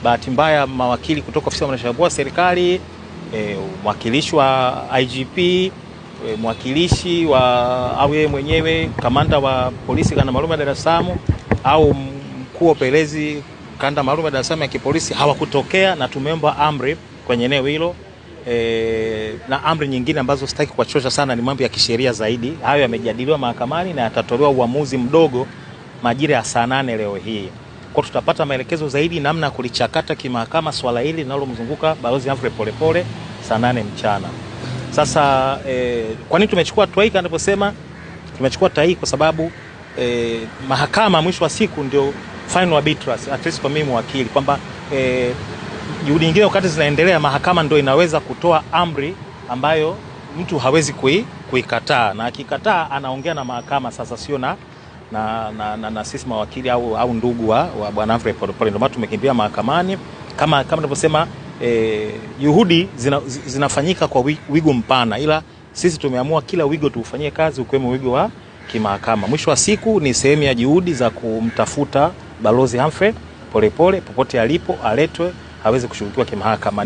Bahati mbaya mawakili kutoka ofisi ya mwanasheria mkuu wa serikali, mwakilishi wa IGP, mwakilishi wa au yeye mwenyewe kamanda wa polisi kanda maalum ya Dar es Salaam au mkuu wa upelelezi kanda maalum ya Dar es Salaam ya kipolisi hawakutokea, na tumeomba amri kwenye eneo hilo na amri nyingine ambazo sitaki kuwachosha sana, ni mambo ya kisheria zaidi. Hayo yamejadiliwa mahakamani na yatatolewa uamuzi mdogo majira ya saa 8 leo hii. Kwa tutapata maelekezo zaidi namna ya kulichakata kimahakama swala hili linalomzunguka Balozi Humphrey Polepole saa 8 mchana. Sasa kwa nini tumechukua hatua hii? Anaposema tumechukua hatua hii kwa sababu mahakama mwisho wa siku ndio final arbiters, at least kwa mimi mwakili, kwamba juhudi nyingine wakati zinaendelea, mahakama ndio inaweza kutoa amri ambayo mtu hawezi kuikataa, na akikataa anaongea na mahakama sasa, sio na sisi mawakili au ndugu wa Bwana Humphrey Polepole. Ndio maana tumekimbia mahakamani kama nilivyosema, juhudi zinafanyika kwa wigo mpana, ila sisi tumeamua kila wigo tuufanyie kazi, ukiwemo wigo wa kimahakama. Mwisho wa siku ni sehemu ya juhudi za kumtafuta Balozi Humphrey Polepole popote alipo, aletwe aweze kushughulikiwa kimahakama.